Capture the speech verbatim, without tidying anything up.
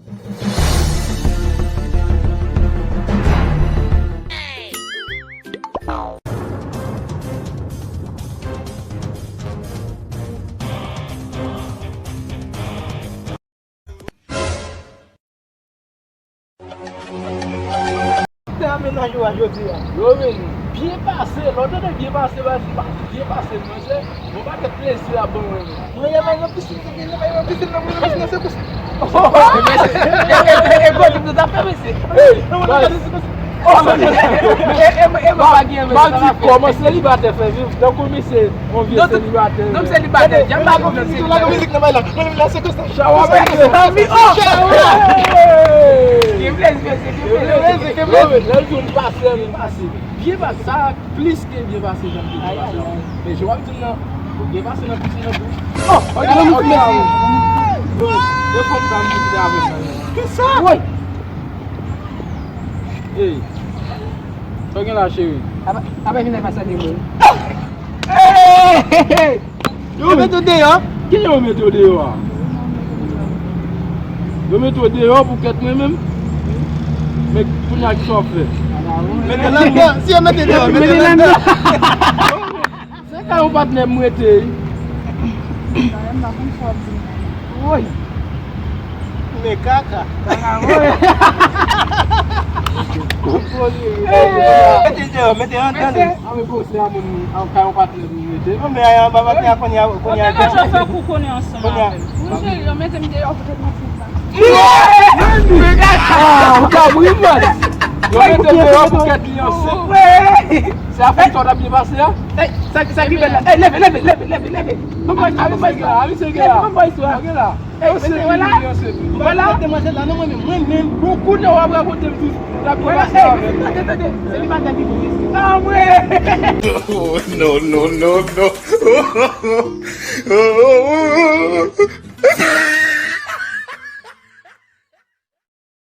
Te amenaje w a jodi a. Yo vini. Byen pase, lè w tande byen pase, baz, li pa di byen pase, non, se yon pakèt plezi l ap ban mwen, menm. Mwen, y ap bay nan pisin, se byen, y ap bay nan pisin, nan mwen, nan pisin, nan se kous. E, e, e, e, gwo tip nou t ap fè, mesye. Hey, baz. E, e, e, e, pa gen, mesye, sa di kòman selibatè fè viv, tankou misye. Yon vye selibatè. Non, m selibatè. Janm pa gon mizik la, gon mizik nan bay la. Mwen menm la, se konsa. Chawa, mwen menm. Chawa. Gen plezi, mesye, gen plezi. Gen plezi, gen plezi. Lè l di w m pase, m pase. Byen pase, sa plis ke byen pase, jan m te di pase. Men jan w ap di m nan, byen pase nan plis nan tou. Oh, ok, nan mizik, mesye. E fanm sa m di ki te avè m nan. Kisa? Woy. Ey. Sa w gen la, cheri? Apa, apa vin nan pase de mwen. Hey! Yo mete w deyò? Kijan yo mete w deyò a? Yo mete w deyò pou kèt mwen menm? Men kounye a kisa w ap fè? Mete l anndan. Si yo mete w deyò, mete l anndan. Se ka yon patnè m rete. Woy. Men kaka. Mete deyò, mete anndan. Mete. A, men bon, se a moun, a, ka yon patnè m rete. Non, men a, anba patnè a kounye a, kounye a. Kote manje fè kou konnen ansanm avè m. Wi, cheri, yo mete m deyò poutèt mwen fè sa. Ah, ou ka bri, man. Yo mete m deyò pou kèt li ansent. Se a fanm sa w t ap byen pase a? Sa, sa ki bèl la. Ey, leve, leve, leve, leve, leve. Ban m bwè istwa, ban m bwè istwa. Leve, ban m bwè istwa. Ey, mesye, vwala. Vwala. Mete manzè la, non, mwen menm, mwen menm. Bon, kounye a w ap rakonte m tout. Vwala, ey, mesye, tande, tande. Selibatè ki bon, mesye. Ah, mwen. Oh, no, no, no, no.